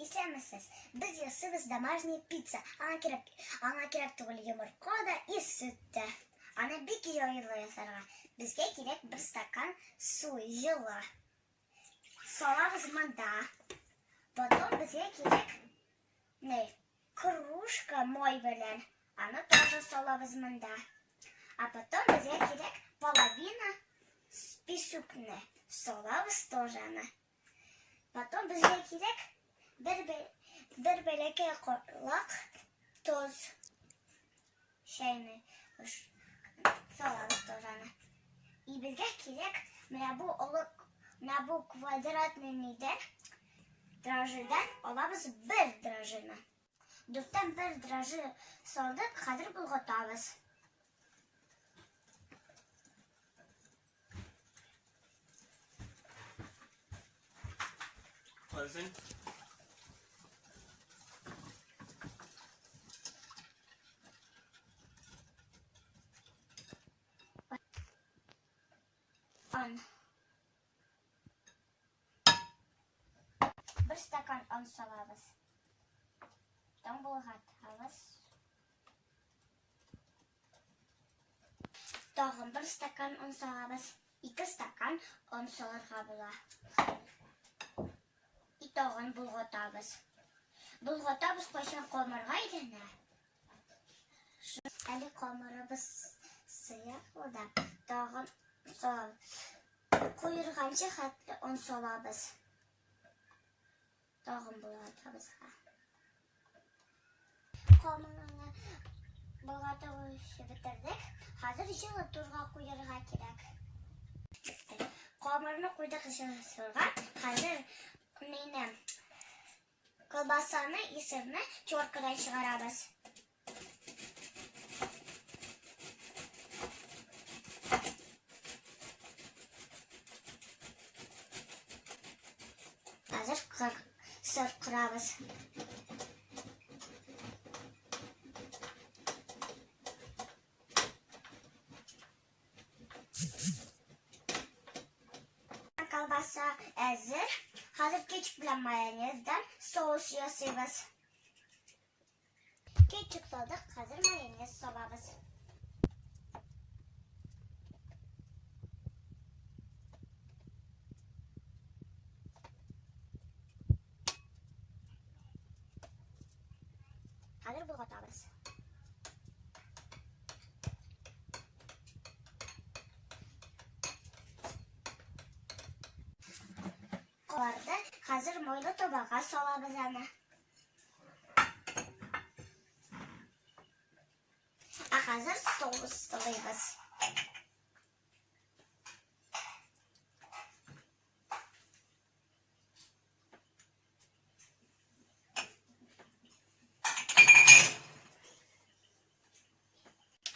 Исәнмесез. Без ясыйбыз домашний пицца. Аңа кирәк, аңа кирәк түгел йомырка да и сөт тә. Аны бик җайлы ясарга. Безгә кирәк бер стакан су җылы. Салабыз монда. Потом безгә кирәк не кружка май белән. Аны тоже салабыз монда. А потом безгә кирәк половина песукны. Салабыз тоже аны. Потом безгә кирәк бер, бер бәләкәй карлак тоз. Чәйне салабыз тоже аны. И безгә кирәк менә бу олы, менә бу квадратный нидән, дрожжидан алабыз бер дрожжины. Дүрттән бер дрожжи салдык, хәзер болгатабыз. Closing. Он. Бер стакан он салабыз. Потом болгатабыз. Тагын бер стакан он салабыз. Ике стакан он салырга була. И тагын болгатабыз. Болгатабыз кайчан камырга әйләнә. Әле камырыбыз сыек булды. Тагын салабыз. Куерганчы хәтле он салабыз. Тагын болгатабыз. Камырны болгатып бетердек. Хәзер җылы турга куярга кирәк. Камырны куйдык җылы турга. Хәзер мине колбасаны и сырны теркадан чыгарабыз. Хәзер сыр кырабыз. Колбаса әзер. Хәзер кетчуп белән майонездан соус ясыйбыз. Кетчуп салдык, хәзер майонез салабыз. Хәзер болгатабыз. Кабарды, хәзер майлы табага салабыз аны. Ә хәзер соус сылыйбыз.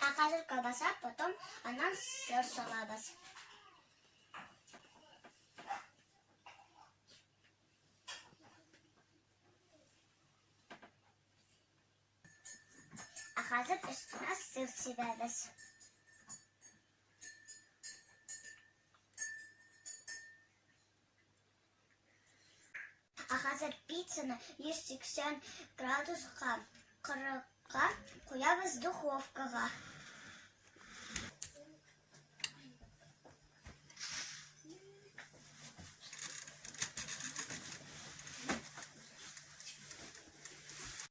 Ә хәзер колбаса, потом аннан сыр салабыз. Ә хәзер өстенә сыр сибәбез. Ә хәзер пиццаны 180 градуска 40-ка куябыз духовкага.